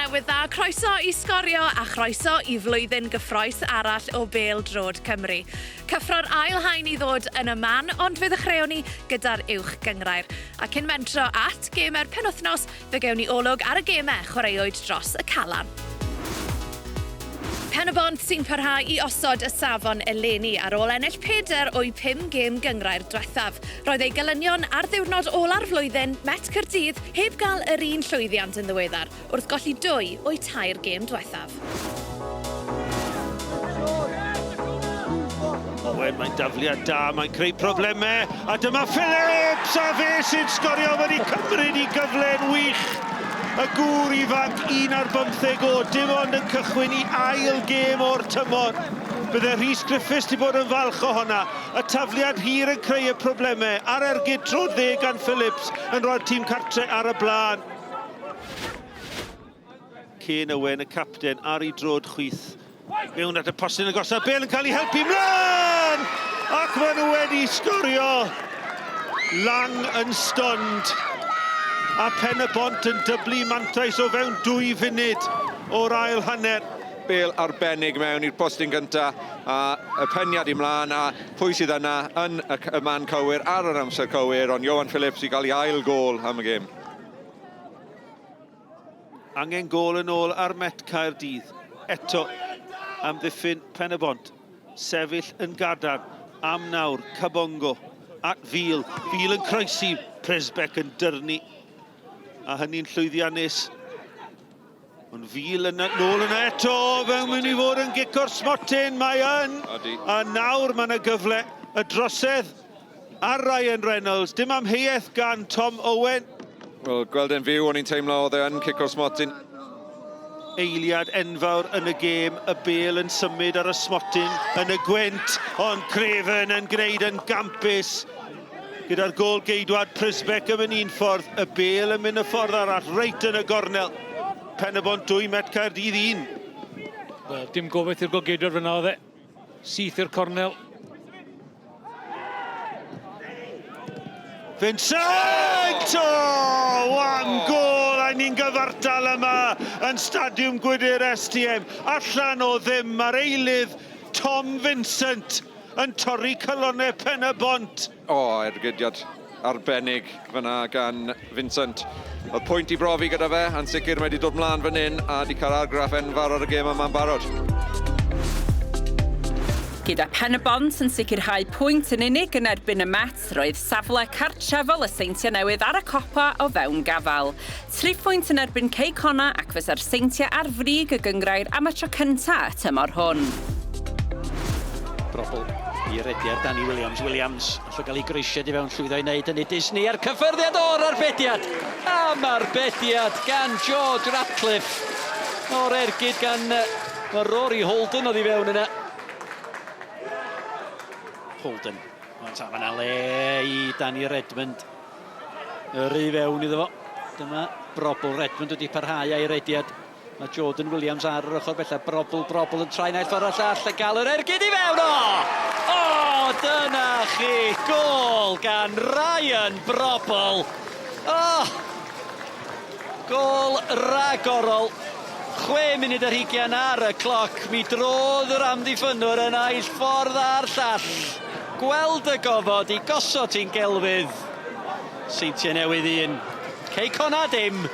Newydd Dda, croeso i Sgorio a chroeso i flwyddyn gyffroes arall o Bêl Droed Cymru. Cyffro'r ail haen i ddod yn y man, ond fe ddechreuwn ni gyda'r Uwch Gynghrair. A cyn mentro at gemau'r penwythnos, fe gewn ni olwg ar y gemau chwaraewyd dros y Calan. Pen-y-bont sy'n parhau i osod y safon eleni ar ôl ennill pedair o'u pum gêm gynghrair dwethaf. Roedd eu gelynion ar ddiwrnod ola'r flwyddyn, Met Caerdydd, heb gael yr un llwyddiant yn ddiweddar, wrth golli dwy o'u tair gêm dwethaf. Owen, mae'n dafliad da, mae'n creu problemau, a dyma Phillips, a fe sy'n sgorio wedi cymryd i gyfle'n wych. Y gŵr ifanc, un ar bymtheg o, dim ond yn cychwyn i ail gêm o'r tymor. Bydde Rhys Griffiths 'di bod yn falch o honna. Y tafliad hir yn creu y problemau, a'r ergyd tro'r dde gan Phillips yn rhoi'r tîm cartre ar y blaen. Kane Owen, y capten, ar ei droed chwith. Mewn at y postyn agosaf, Bale yn cael ei helpu mlaen! Ac maen nhw wedi sgorio! Lang yn stunned. A Pen-y-bont yn dyblu mantais o fewn dwy funud o'r ail hanner. Bale arbennig mewn i'r postyn gynta a y peniad i mlaen a pwy sydd yna yn y, y man cywir ar yr amser cywir ond Ioan Phillips i gael ei ail gôl am y gêm. Angen gôl yn ôl ar Met Caerdydd. Eto, amddiffyn Pen-y-bont. Sefyll yn gadarn am nawr, Kabongo at Fil. Fil yn croesi, Presbeck yn dyrnu. A hynny'n llwyddiannus. Ond Fil yn nôl yna eto, fe'n mynd i fod yn gic o'r smotyn, mae yn. A nawr mae yna gyfle, y drosedd ar Ryan Reynolds, dim amheuaeth gan Tom Owen. Wel, gweld e'n fyw, o'n i'n teimlo oedd e yn cic o'r smotyn. Eiliad enfawr yn y gêm, y bêl yn symud ar y smotyn yn y gwynt, ond Craven yn gwneud yn gampus. Gyda'r gôl geidwad Prisbeck yn mynd un ffordd, y bêl yn mynd y ffordd arall, reit yn y gornel. Pen-y-bont 2, Met Caerdydd 1. Wel, dim gobaith i'r golgeidwad fyna oedd e. Syth i'r cornel. Vincent! O, am gôl! A ni'n gyfartal yma yn Stadiwm Gwydir STM. Allan o ddim, mae'r eilydd Tom Vincent yn torri calonnau Pen-y-bont. O, ergydiad arbennig fyna gan Vincent. Oedd pwynt i brofi gyda fe, a'n sicr mae wedi dod mlaen fan hyn a wedi cael argraff enfawr ar y gêm yma'n barod. Gyda Pen-y-bont yn sicrhau pwynt yn unig yn erbyn y Mets, roedd safle cartrefol y Seintiau Newydd ar y copa o fewn gafael. Triphwynt yn erbyn Cei Connah ac fysa'r Seintiau ar frig y gynghrair am y tro cynta' y tymor hwn. Brobl i rediad Danny Williams. Williams, all o gael ei groesiad i fewn, llwyddo i wneud hynny. Disney a'r cyffyrddiad o'r arbediad! Am arbediad gan George Ratcliffe. O'r ergyd gan Rory Holden oedd i fewn yna. Holden. Mae yna le i Danny Redmond. Yrru i fewn iddo fo. Dyma Brobl Redmond wedi parhau a'i rediad. Mae Jordan Williams ar yr ochr bella. Brobl, Brobl yn troi naill ffordd o'r llall a gael yr ergyd i fewn. O! O, dyna chi! Gôl gan Ryan Brobl. O! Gôl ragorol. 6 munud ar hugian ar y cloc. Mi drodd yr amddiffynnwr y naill ffordd a'r llall. Gweld y gofod i gosod hi'n gelfydd. Seintiau Newydd 1, Cei Connah dim.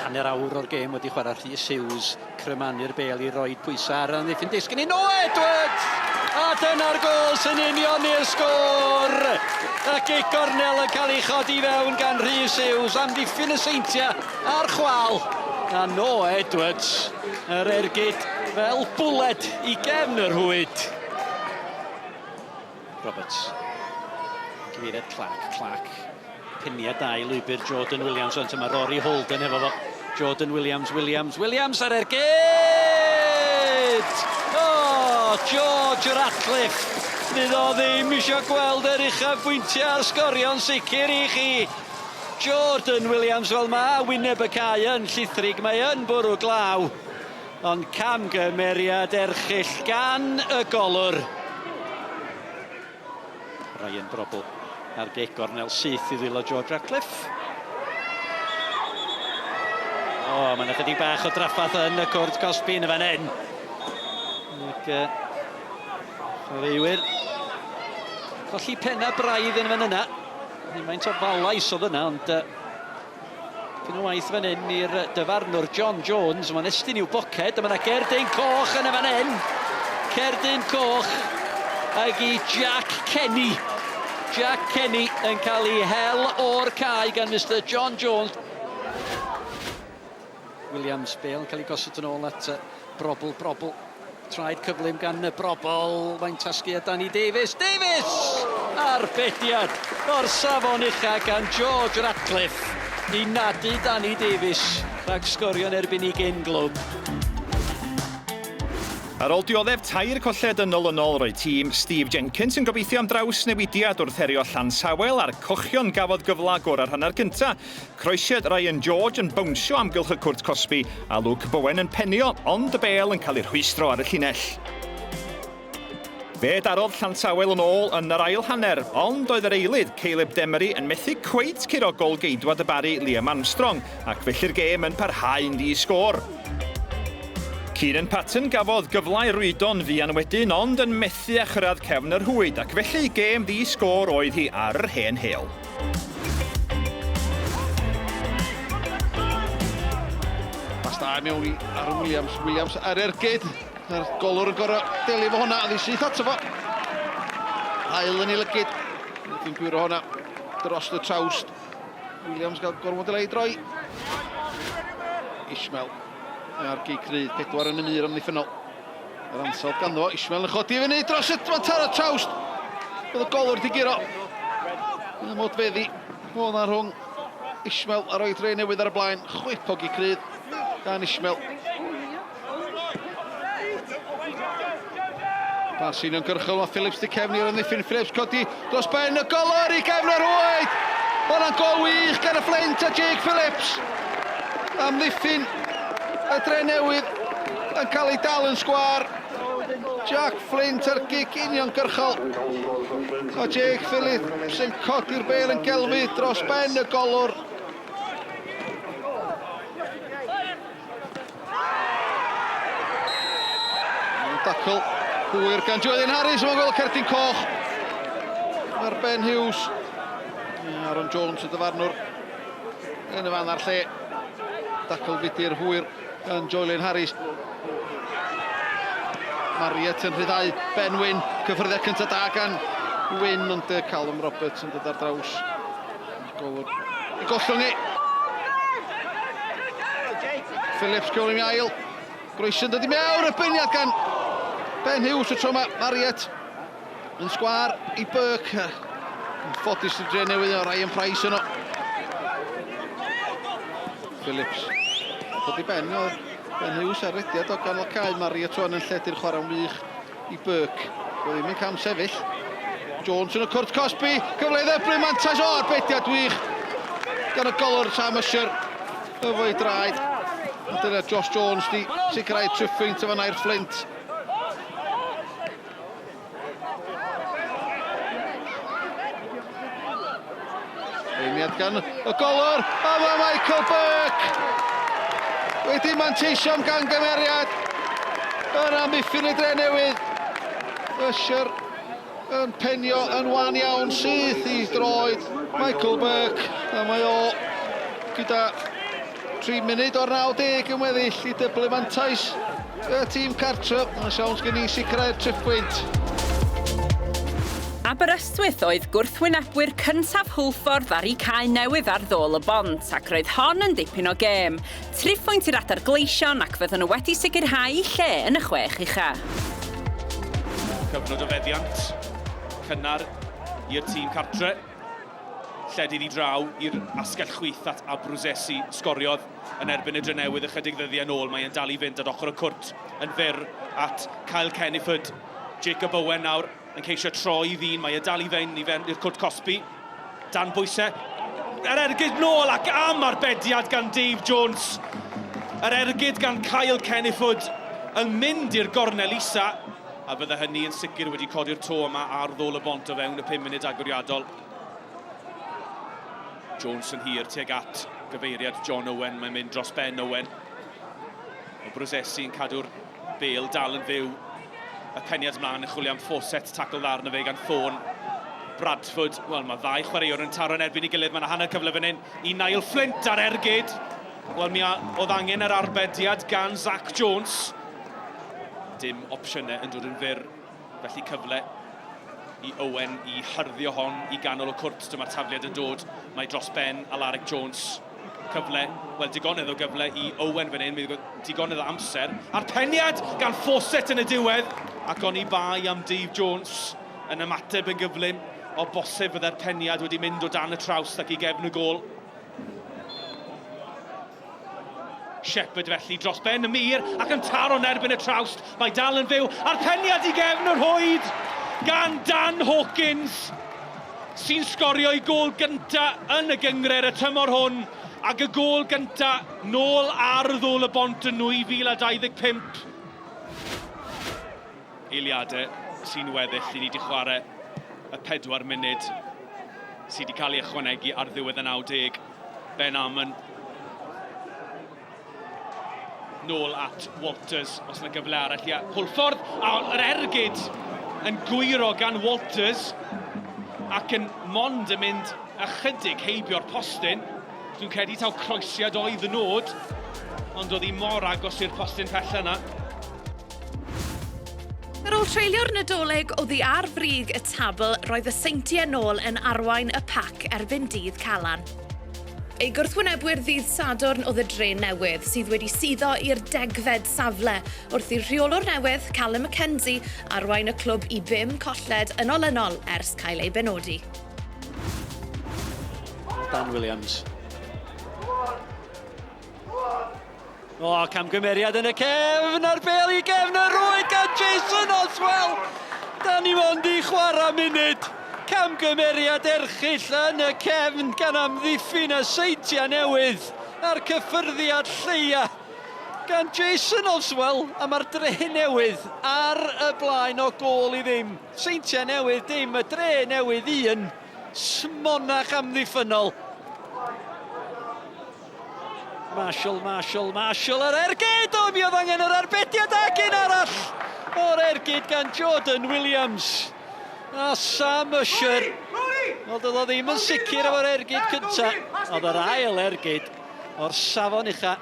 Hanner awr o'r gêm wedi chwarae Rhys Hughes, crymanu'r bêl i roi pwysau ar amddiffyn disgyn i Noah Edwards! A dyna'r gôl sy'n unioni'r sgôr! Y gic gornel yn cael ei chodi fewn gan Rhys Hughes, amddiffyn y Seintiau ar chwal. A Noah Edwards, yr ergyd fel bwled i gefn y rhwyd. Roberts. Cyfeiriad Clark. Clark. Peniad da i lwybr Jordan Williams. Ond yma Rory Holden efo fo. Jordan Williams, Williams, Williams ar ergyd! O, oh, George Ratcliffe! Fydd o ddim eisiau gweld yr uchafbwyntiau ar sgorio'n sicr i chi. Jordan Williams, wel mae wyneb y cae yn llithrig, mae yn bwrw glaw. Ond camgymeriad erchyll gan y golwr. Ryan Brobl ar gic gornel syth i ddwylo George Ratcliffe. O, mae'n ychydig bach o draffath yn y cwrt cosbi yn y fan hyn. Ac chwaraewyr colli penna braidd yn fan yna. Ddim faint o falais oedd yna, ond dyn o waith fan hyn i'r dyfarnwr John Jones. Mae'n estyn i'w boced, a mae yna gerdyn coch yn y fan hyn. Cerdyn coch ag i Jack Kenny. Jack Kenny yn cael ei hel o'r cae gan Mr John Jones. Williams, Bale yn cael ei gosod yn ôl at Brobl, Brobl. Traed cyflym gan y Brobl, mae'n tasgu a Danny Davies. Davies! Arbediad o'r safon ucha gan George Ratcliffe i nadu Danny Davies rhag sgorio yn erbyn ei gyn glwb. Ar ôl dioddef tair colled yn olynol, roedd tîm Steve Jenkins yn gobeithio am drawsnewidiad wrth herio Llansawel a'r Cochion gafodd gyfle gorau'r hanner cyntaf. Croesiad Ryan George yn bownsio amgylch y cwrt cosbi a Luke Bowen yn penio, ond y bêl yn cael ei rhwystro ar y llinell. Fe darodd Llansawel yn ôl yn yr ail hanner, ond oedd yr eilydd, Caleb Demery, yn methu cweit curo gôl-geidwad y Barri, Liam Armstrong, ac felly'r gêm yn parhau'n ddi-sgôr. Kieran Patton gafodd gyfle i rwydo'n fuan wedyn, ond yn methu â chyrraedd cefn y rhwyd, ac felly gêm ddi-sgôr oedd hi ar yr hen heol. Pas da mewn i Aaron Williams. Williams ar ergyd. Mae'r golwr yn gorau delio fo hwnna. Oedd hi syth ato fo. Hael yn ei lygyd. Wedyn gwyro hwnna dros y trawst. Williams gael gormod o le i droi. Ishmael ar gic rydd. Pedwar yn y mur amddiffynnol. Yr ansawdd ganddo fo. Ishmael yn chodi i fyny dros y taro trawst. Bydd y golwr di guro. Yn modfeddi. Oedd na rhwng Ishmael a roi dre newydd ar y blaen. Chwip o gic rydd gan Ishmael. Pas uniongyrchol, mae Phillips di cefnu o'r amddiffyn. Phillips codi dros ben y golwr i gefn yr rhwyd. Hwna'n gol wych gan y Flint a Jake Phillips. Amddiffyn y dre newydd yn cael ei dal yn sgwar. Jack Flint ar gic uniongyrchol. A Jake Phillips yn codi'r bel yn gelfi dros ben y golwr. Dacl hwyr gan Julian Harris, mae'n gweld cerdyn coch. Mae'r Ben Hughes. Aaron Jones y dyfarnwr yn y fan a'r lle. Dacl fudur hwyr gan Julian Harris. Marriott yn rhyddhau Ben Wyn. Cyffyrddiad cyntaf da gan Wyn, ond Callum Roberts yn dod ar draws. Golwr i gollwng i. Phillips cyflym i ail. Groeso'n dod i mewn, y byniad gan Ben Hughes y tro yma. Marriott yn sgwar i Burke. Yn ffodus i'r dre newydd o Ryan Price yno. Phillips. Dod i ben o Ben Hughes ar rediad o ganol cae. Marriott o'n yn lledu'r chwarae'n wych i Burke. Doedd ddim yn cam sefyll. Jones yn y cwrt cosbi. Cyfle i ddyblu mantais o arbediad wych gan y golwr Sam Usher efo'i draed. A dyna Josh Jones di sicrhau triphwynt efo i'r Flint. Beimiad gan y golwr, a mae Michael Burke wedi manteisio am gangymeriad yr amddiffyn y dre newydd. Usher yn penio yn wan iawn syth i droed Michael Burke, a mae o gyda 3 munud o'r 90 yn weddill i dyblu mantais y tîm cartref. Mae'n siawns gen i sicrhau'r triphwynt. Aberystwyth oedd gwrthwynebwyr cyntaf Hwlffordd ar eu cae newydd ar Ddôl y Bont, ac roedd hon yn dipyn o gêm. Triphwynt i'r Adar Gleision ac fydden nhw wedi sicrhau lle yn y chwech ucha. Cyfnod o feddiant cynnar i'r tîm cartre. Lledydd i draw i'r asgell chwith at Abruzzesi sgoriodd yn erbyn y Drenewydd ychydig ddyddiau yn ôl. Mae e'n dal i fynd at ochr y cwrt yn fyr at Kyle Kenniford. Jacob Owen nawr yn ceisio troi i ddyn. Mae e dal i fynd i fewn i'r cwrt cosbi. Dan bwysau. Yr ergyd nôl ac am arbediad gan Dave Jones. Yr ergyd gan Kyle Kenniford yn mynd i'r gornel isa. A bydde hynny yn sicr wedi codi'r to yma ar ddôl y bont o fewn y 5 munud agoriadol. Jones yn hir tuag at gyfeiriad John Owen, mae'n mynd dros ben Owen. O Brosesi yn cadw'r bel dal yn fyw. Y peniad mlaen yn chwilio am Fawcett, tacl dda arno fe gan Thorne. Bradford, wel mae ddau chwaraewr yn taro yn erbyn ei gilydd, mae yna hanner cyfle fan hyn i Niall Flint ar ergyd. Wel mi oedd angen yr arbediad gan Zach Jones. Dim opsiynau yn dod yn fyr, felly cyfle i Owen i hyrddio hon i ganol y cwrt. Dyma'r tafliad yn dod, mae dros ben Alaric Jones. Cyfle, wel digonedd o gyfle i Owen fan hyn, mi digonedd o amser. A'r peniad gan Fawcett yn y diwedd, ac oni bai am Dave Jones yn ymateb yn gyflym, o bosib fydde'r peniad wedi mynd o dan y trawst ac i gefn y gôl. Shepherd felly dros ben y mur ac yn taro yn erbyn y trawst. Mae dal yn fyw a'r peniad i gefn y rhwyd gan Dan Hawkins sy'n sgorio ei gôl gynta yn y gynghrair y tymor hwn ac y gôl gynta nôl ar ddôl y bont yn 2025. Eiliadau sy'n weddill i ni wedi chwarae y 4 munud sydd wedi cael ei ychwanegu ar ddiwedd y 90. Ben Amon nôl at Walters, os yna gyfle arall i Hwlffordd, a yr ergyd yn gwyro gan Walters ac yn mond yn mynd ychydig heibio'r postyn. Dwi'n credu taw croesiad oedd y nod, ond oedd hi mor agos i'r postyn pella yna. Ar ôl treulio'r Nadolig oddi ar frig y tabl, roedd y Seintiau nôl yn arwain y pac erbyn dydd Calan. Eu gwrthwynebwyr ddydd Sadwrn oedd y Dre Newydd, sydd wedi suddo i'r degfed safle, wrth i'r rheolwr newydd, Callum McKenzie, arwain y clwb i bum colled yn olynol ers cael ei benodi. Dan Williams. O, camgymeriad yn y cefn, a'r bel i gefn y rwyd gan Jason Oswell. Da ni mond i chwarae munud. Camgymeriad erchyll yn y cefn gan amddiffyn y Seintiau Newydd a'r cyffyrddiad lleia gan Jason Oswell a mae'r Dre Newydd ar y blaen o gôl i ddim. Seintiau Newydd dim, y Dre Newydd un, smonach amddiffynnol. Marshall, Marshall, Marshall, yr ergyd! O, mi oedd angen yr arbediad ac un arall o'r ergyd gan Jordan Williams. A Sam Usher. Wel, doedd o ddim yn sicr efo'r ergyd cynta. Oedd yr ail ergyd o'r safon ucha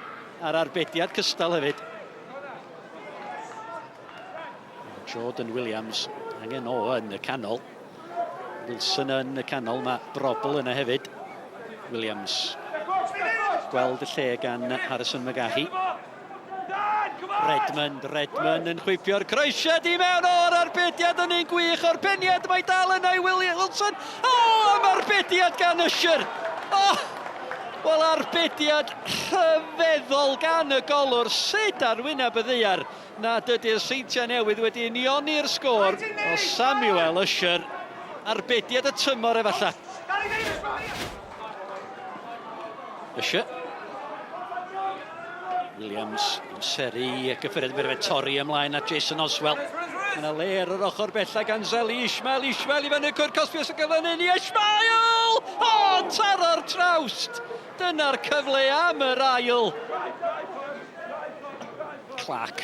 a'r arbediad cystal hefyd. Jordan Williams angen o yn y canol. Wilson yn y canol, mae Brobl yna hefyd. Williams. Gweld y lle gan Harrison McGahey. Redmond, Redmond yn chwipio'r croesiad i mewn o'r arbediad yn un gwych o'r peniad, mae dal yna i Willie Wilson. O, am arbediad gan Usher! O, wel arbediad rhyfeddol gan y golwr, sut ar wyneb y ddaear nad ydy'r Seintiau Newydd wedi unioni'r sgôr o Samuel Usher, arbediad y tymor efallai. Usher. Williams amseru i gyffyriad yn fe torri ymlaen at Jason Oswell. Mae yna le ar yr ochr bella gan Zeli Ishmael. Ishmael i fyny cwr cosbi os y gyfle i Ishmael! O, taro'r trawst! Dyna'r cyfle am yr ail. Clark.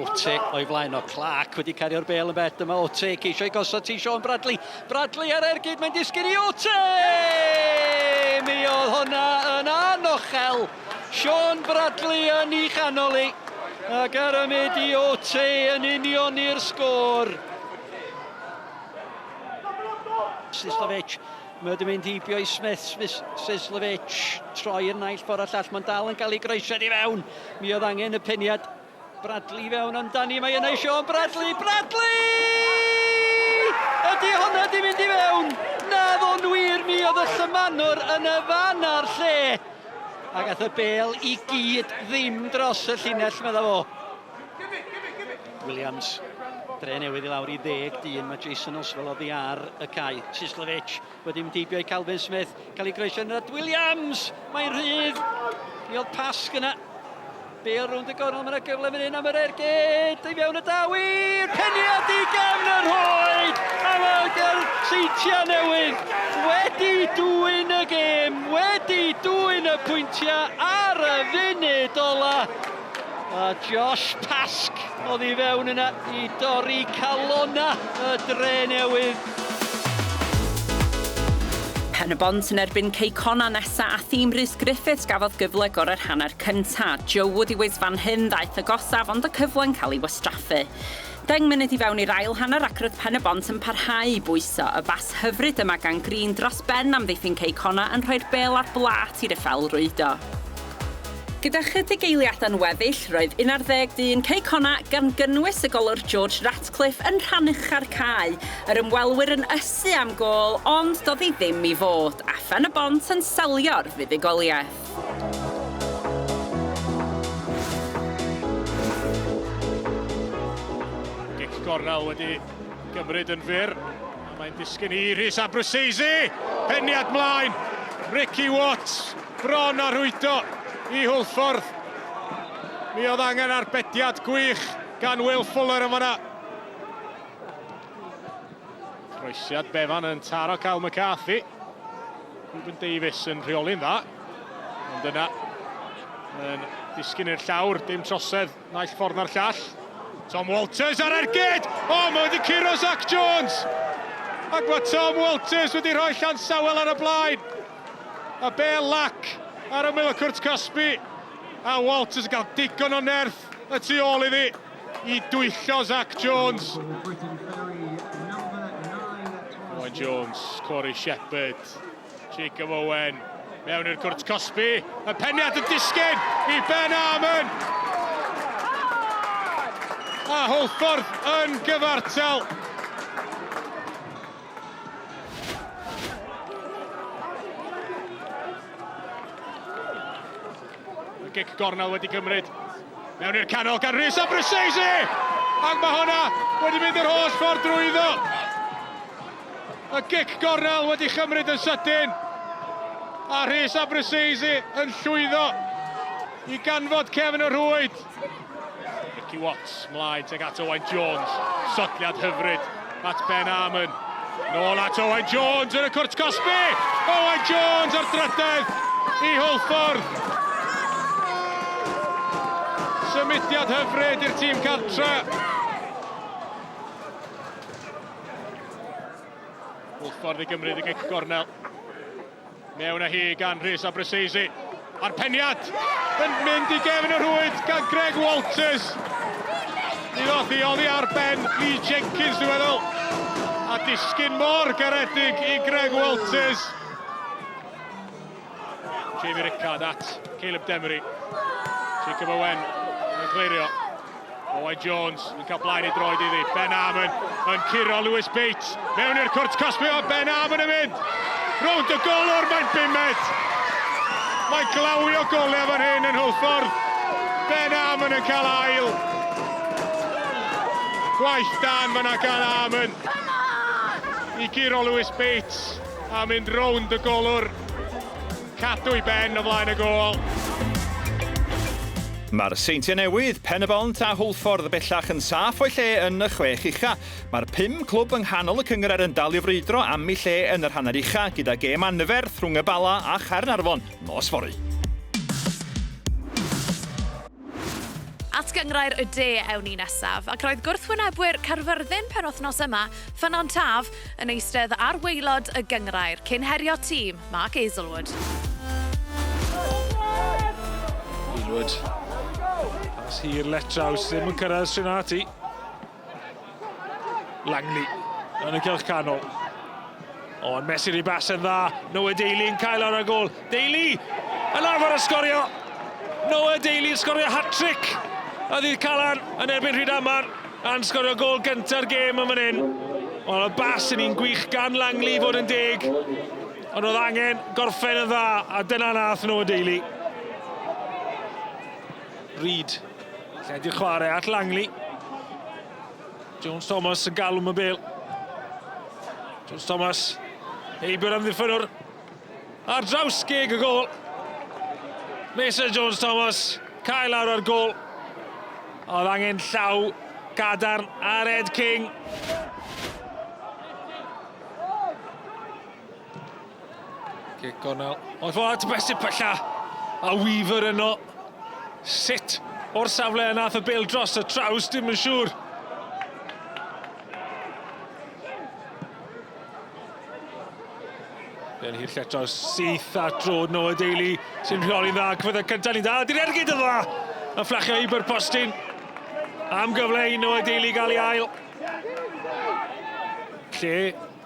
Ote o'i flaen o. Clark wedi cario'r bel yn bell. Dyma Ote ceisio ei gosod ti Sean Bradley. Bradley ar ergyd, mae'n disgyn i Ote! Mi oedd hwnna yn anochel. Sean Bradley yn ei chanol i. Ac ar y myd i Ote yn unioni'r sgôr. Sislovic Mae wedi mynd heibio i Smith, Smith, Sislovic, troi'r naill ffordd a'r llall, mae'n dal yn cael ei groesiad i fewn. Mi oedd angen y peniad Bradley i fewn amdani, mae yna i Sean Bradley, Bradley! Ydy hwnna di mynd i fewn? Na ddo'n wir, mi oedd y llymanwr yn y fan a'r lle. A gath y bel i gyd ddim dros y llinell, medda fo. Williams, dre newydd i lawr i ddeg dyn, mae Jason Oswell oddi ar y cae. Sislovic wedi mynd heibio i Calvin Smith, cael ei groesio yn Williams, mae'n rhydd, mi oedd pasg yna. Bêl rownd y gornel, mae yna gyfle fan hyn am yr ergyd, i fewn y daw i'r peniad i gefn y rhwyd, a mae'r Seintiau Newydd wedi dwyn y gêm, wedi dwyn y pwyntiau ar y funud ola. A Josh Pask oedd i fewn yna i dorri calona y dre newydd. Pen-y-bont yn erbyn Cei Connah nesa a thîm Rhys Griffiths gafodd gyfle gorau'r hanner cynta. Joe Woodywis fan hyn ddaeth agosaf ond y cyfle'n cael ei wastraffu. Deng munud i fewn i'r ail hanner ac roedd Pen-y-bont yn parhau i bwyso. Y bas hyfryd yma gan Green dros ben amddiffyn Cei Connah yn rhoi'r bêl ar blât i Reffel rwydo. Gyda chydig eiliadau'n weddill, roedd 11 dyn Cei Connah, gan gynnwys y golwr George Ratcliffe, yn rhan ucha'r cae. Yr ymwelwyr yn ysu am gôl, ond doedd hi ddim i fod, a Phen-y-bont yn selio'r fuddugoliaeth. Gic gornel wedi gymryd yn fyr. A mae'n disgyn i Rhys Abruzesi! Peniad mlaen! Ricky Watts bron a rhwydo i Hwlffordd. Mi oedd angen arbediad gwych gan Will Fuller yn fanna. Croesiad Bevan yn taro Kyle McCarthy. Ruben Davies yn rheoli'n dda. Ond yna yn disgyn i'r llawr, dim trosedd naill ffordd na'r llall. Tom Walters ar ergyd! O, mae wedi curo Zach Jones! Ac mae Tom Walters wedi rhoi Llansawel ar y blaen. A bel lac ar ymyl y cwrt cosbi. A Walters yn cael digon o nerth y tu ôl iddi i dwyllo Zach Jones. Owen Jones, Corey Shepherd, Jacob Owen, mewn i'r cwrt cosbi, y peniad yn disgyn i Ben Armon. A Hwlffordd yn gyfartal. Y gic gornel wedi cymryd mewn i'r canol gan Rhys Abruzzese! Ac mae hwnna wedi mynd yr holl ffordd drwyddo. Y gic gornel wedi chymryd yn sydyn. A Rhys Abruzzese yn llwyddo i ganfod cefn y rhwyd. Ricky Watts mlaen tuag at Owain Jones. Sodliad hyfryd at Ben Armon. Nôl at Owain Jones yn y cwrt cosbi. Owain Jones ar drydedd i Hwlffordd. Symudiad hyfryd i'r tîm cartre. Hwlffordd i gymryd y gic gornel. Mewn â hi gan Rhys Abruzzese. A'r peniad yn mynd i gefn y rhwyd gan Greg Walters. Mi ddoth hi oddi ar ben Lee Jenkins, dwi'n meddwl. A disgyn mor garedig i Greg Walters. Jamie Rickard at Caleb Demery. Jacob Owen yn clirio. Owain Jones yn cael blaen i droed iddi. Ben Armon yn curo Lewis Bates. Mewn i'r cwrt cosbi o Ben Armon yn mynd. Rownd y golwr, mae'n bumed. Mae'n glawio golau fan hyn yn Hwlffordd. Ben Armon yn cael ail. Gwaith dan fyna gan Armon. I guro Lewis Bates a mynd rownd y golwr. Cadw i ben o flaen y gôl. Mae'r Seintiau Newydd, Pen-y-bont a Hwlffordd bellach yn saff o'u lle yn y chwech ucha. Mae'r pum clwb yng nghanol y cynghrair yn dal i frwydro am eu lle yn yr hanner ucha gyda gêm anferth rhwng y Bala a Chaernarfon nos fory. At Gynghrair y De ewn ni nesaf, ac roedd gwrthwynebwyr Caerfyrddin penwythnos yma, Ffynnon Taf, yn eistedd ar waelod y gynghrair cyn herio tîm Mark Aizlewood. Greenwood. Pas hir Letraws ddim yn cyrraedd Trinati. Langley yn y cylch canol. Ond mesur i bas yn dda. Noah Daly yn cael ar y gol. Daly yn arfer y sgorio. Noah Daly yn sgorio hat-trick. A ddydd Calan yn erbyn Rhydaman a'n sgorio gol gynta'r gêm yn fan hyn. Wel, y bas yn un gwych gan Langley i fod yn deg. Ond oedd angen gorffen yn dda, a dyna nath Noah Daly. Reid, lledu'r chwarae at Langley. Jones Thomas yn galw am y bel. Jones Thomas, heibio'r amddiffynwr. Ar draws geg y gol. Mason Jones Thomas. Cael lawr ar gôl. Oedd angen llaw gadarn ar Ed King. Cic gornel. Oedd fo at best pella. A Weaver yno. Sut o'r safle yna ath y bêl dros y traws, dim yn siŵr. Bêl hir lletro syth at drod Noah Daly sy'n rheoli'n dda. Cyfedd y cyntaf ni'n dda. Di'r ergyd yn dda! Yn fflachio i Postyn. Am gyfle i Noah Daly gael ei ail. Lle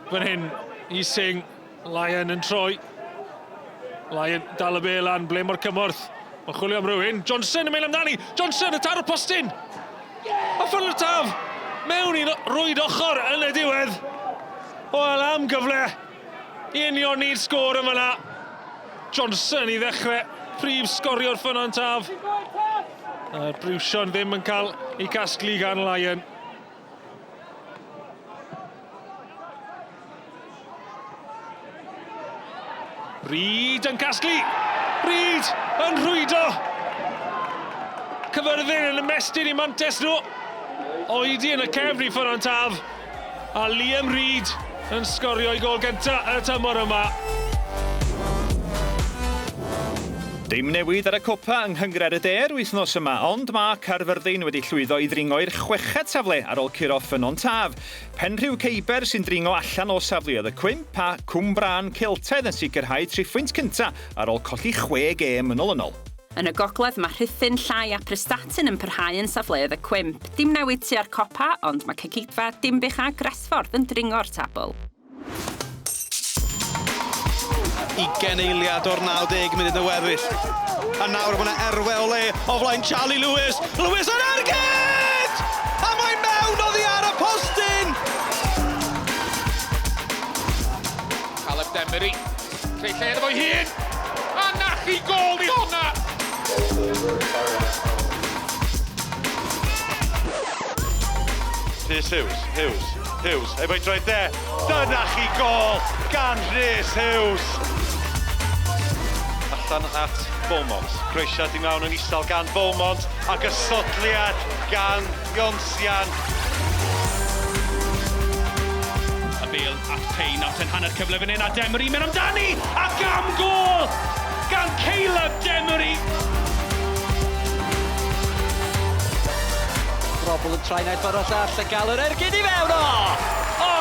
fan hyn i Singh. Lyon yn troi. Lyon dal y bêl lan. Ble mae'r cymorth? Mae'n chwilio am rhywun. Johnson yn mynd amdani. Johnson y taro postyn. A Ffynnon Taf mewn i rwyd ochr yn y diwedd. Wel, am gyfle i unioni'r sgôr yn fanna. Johnson i ddechrau, prif sgorio'r Ffynnon Taf. A'r Briwsion ddim yn cael ei casglu gan Lyon. Reid yn casglu! Reid yn rhwydo! Cyfyrddin yn ymestyn i mantes nhw. Oedi yn y cefn i Ffynnon Taf. A Liam Reid yn sgorio ei gôl gynta y tymor yma. Dim newid ar y copa yng Nghynghrair y De yr wythnos yma, ond mae Caerfyrddin wedi llwyddo i ddringo i'r chweched safle ar ôl curo Ffynnon Taf. Penrhiw Ceiber sy'n dringo allan o safleoedd y cwymp a Cwmbrân Celtaidd yn sicrhau triphwynt cynta ar ôl colli chwe gêm yn olynol. Yn y gogledd mae Rhuthun, Llai a Prestatyn yn parhau yn safleoedd y cwymp. Dim newid tua'r copa, ond mae Cegidfa, Dinbych a Gresffordd yn dringo'r tabl. Ugain eiliad o'r 90 munud yn weddill. A nawr mae yna erwe o le o flaen Charlie Lewis. Lewis yn ergyd! A mae mewn oddi ar y postyn! Caleb Demery, creu lle iddo fo'i hun. A na chi gôl i hwnna! Rhys Hughes, Hughes, Hughes, efo'i droed dde. Dyna chi gôl gan Rhys Hughes! Allan at Beaumont. Croesiad i mewn yn isel gan Beaumont ac ysodliad gan Ionsian. Y bêl at Payne, nawr ten hanner cyfle fan hyn a Demery mynd amdani ac am gôl gan Caleb Demery. Robl yn troi naill ffordd o'r llall a gael yr ergyd i fewn o! O,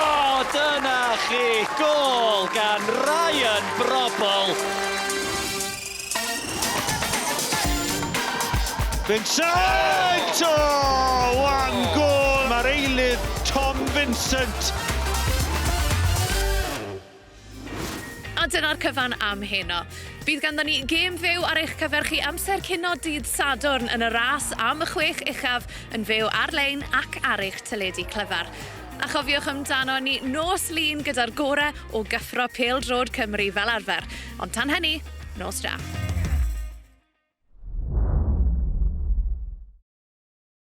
dyna chi, gôl gan Ryan Brobl. Vincent! Oh, one goal! Mae'r eilydd Tom Vincent. A dyna'r cyfan am heno. Bydd ganddon ni gêm fyw ar eich cyfer chi amser cino dydd Sadwrn yn y ras am y chwech uchaf yn fyw ar-lein ac ar eich teledu clyfar. A chofiwch amdano ni nos Lun gyda'r gore o gyffro pêl-droed Cymru fel arfer. Ond tan hynny, nos da.